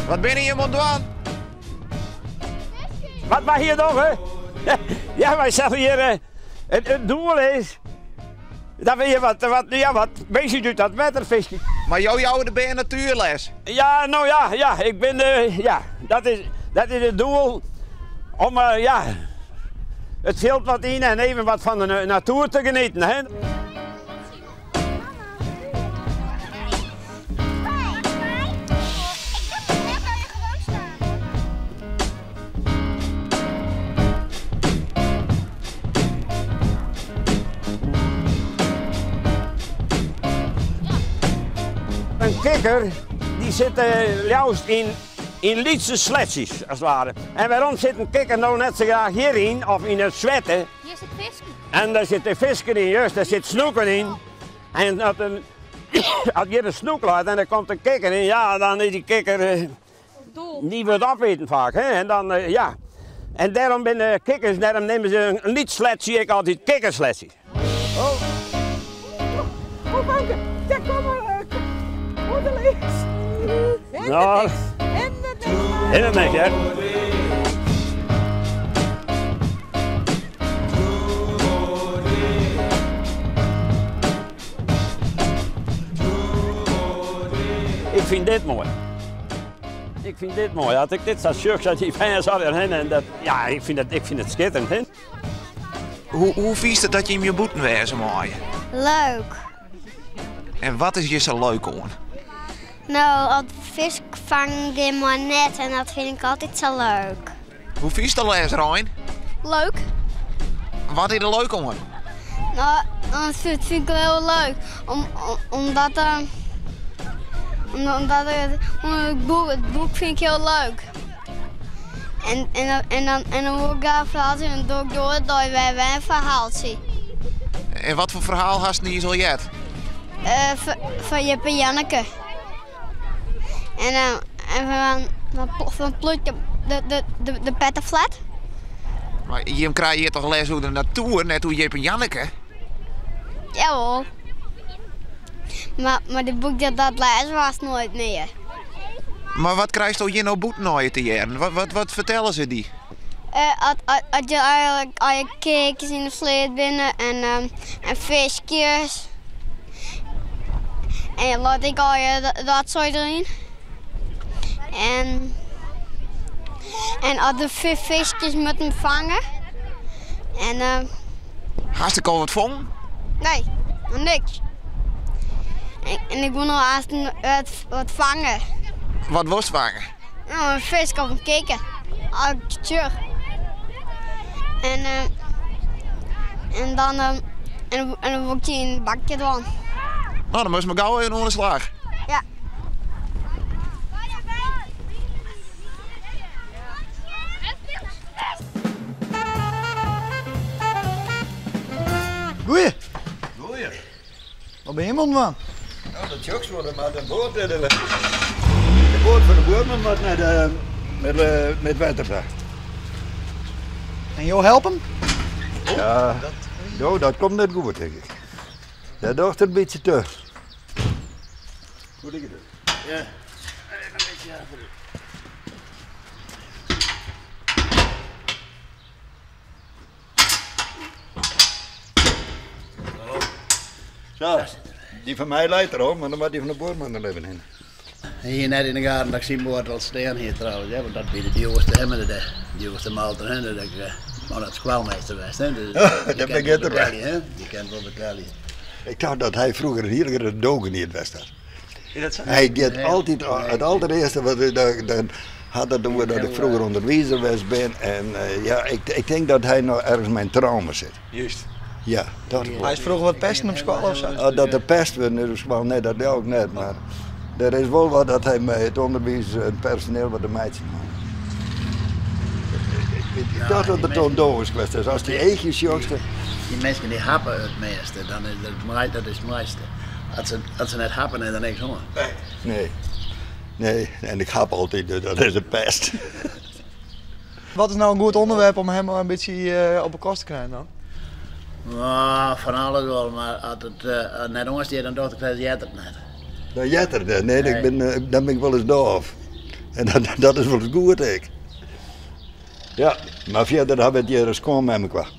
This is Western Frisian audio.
Wat binne jim oan it dwaan? Wat wy hjir dogge? Ja, wy sille hjir. It doel is dat we hjir wat, wat, ja, wat bistjes út dat wetter fiskje. Mar jo jouwe de bern natuerles? Ja, no ja, ja, ik bin, ja, dat is, dat is it doel om, ja, it fjild wat yn en even wat fan de natuer te genieten, hè. In kikker dy sit leafst yn yn lytse sletsjes as it ware. En wêrom sit in kikker no net sa graach hjiryn of yn in swette? Hjir sit fisken. En dêr sit de fisken yn, just, dêr sit snoeken yn. En as, in, as hjir in snoek leit en der komt in kikker yn, ja, dan is dy kikker, dy wurdt opiten faak. Hè? En dan, ja. En dêrom binne kikkers, dêrom neame se in lyts sletsje ek altyd kikkersletsje. Oh, oh Bouke, dêr komme oerdelis. Nou, en het niks, hè. Ik fyn dit moai. Ik fyn dit moai. As ik dit sa sjoch, sa dy fans allegear hinne en dat, ja, ik fyn it, ik fyn it skitterend, hè. Hoe, hoe fynst it dat jim hjir bûten wêze meie? Leuk. En wat is hjir sa leuk oan? No, as fisk fangen gean mei net en dat fyn ik altyd sa leuk. Hoe fynst de les, Rein? Leuk. Wat is der leuk oan? No, dat fyn ik hiel leuk. Om, omdat, uh, omdat het, het boek, het boek fyn ik hiel leuk. En, en, en, dan, en dan wol ik graach ferhaaltsje en dan doch ik door dei wer wer in ferhaaltsje. En wat foar ferhaal hast niis al heard? Uh, fan Jip en Janneke. En, uh, en fan, fan, fan Plutje de, de, de, de pettenflat. Mar jim krije hjir toch les oer de natuer, net oer Jip en Janneke? Jawol. Mar, mar dit boek dat, dat lêze we hast noait mear. Mar wat krijsto hjir no bûten allegear te hearren? Wat, wat, wat fertelle se dy? Uh, at, at, at je eigenlik al je keekjes yn de sleat binne en, um, en fiskjes. En je laat ik al je dat soort erin. En, en als de fiskjes moeten vangen. En, uh, Hast ek al wat fongen? Nee, noch niks. En, en ik wol noch aanst wat, wat fange. Wat wolst fange? No, in fisk of in kikker. As ik sjoch. En, uh, en dan, uh, en, en dan wol ik dy yn in bakje dwaan. No, dan moatst mar gau even oan de slach. Ja. Goeie. Goeie. Wat bin jim oan it dwaan? No, dat sjochst wol, der moat in boat nei de, de boat fan de buorman moat nei de, met, met wetter ta. En jo helpe him? Ja, dat, dat komt net goed, tink ik. Dat docht in bytsje te. Hoe dik it? Ja. Even in bytsje achterút. Zo, dy fan my leit der al, mar dan moat dy fan de buorman der even hinne. Hy hie net yn de gaten dat ik syn boat al stean hie trouwens, hè, want dat wie de djoerste himmen, de djoerste motor, hè, dat ik, mar dat skoalmeester west, hè, dus Dat begjint der betelje, hè, dy kin wol betelje. Ik tocht dat hy froeger in hiele grutte dogeniet west hat. Is dat sa? Hy giet altyd, it alderearste wat dan hat it oer dat ik froeger ûnderwizer west bin en ja, ik tink dat hy noch ergens mei in traume sit. Juist. Ja, dat wol. Hy is froeger wat pesten op skoalle of sa? Dat er pest wurden is op skoalle, nee, dat leau ik net, mar der is wol wat dat hy mei it ûnderwiis en it personeel wat te meitsjen hat. Ik tocht dat it ondogensk west is. Ast dy eachjes sjochst. Dy minsken dy happe it measte, dan is dat, dat is it moaiste. As se, as se net happe, dan is der niks oan. Nee, nee, en ik hap altyd, dus dat is de pest. Wat is no in goed ûnderwerp om him in bytsje op 'e kast te krijen dan? Oh, fan alles wol, mar as it net oanstiet, dan docht ik ris heart it net. Dan heart er net, nee, dan bin ik wolris dôf. En dat, dat is wol goed ek. Ja, mar fierder ha we it hjir skoan mei mekoar.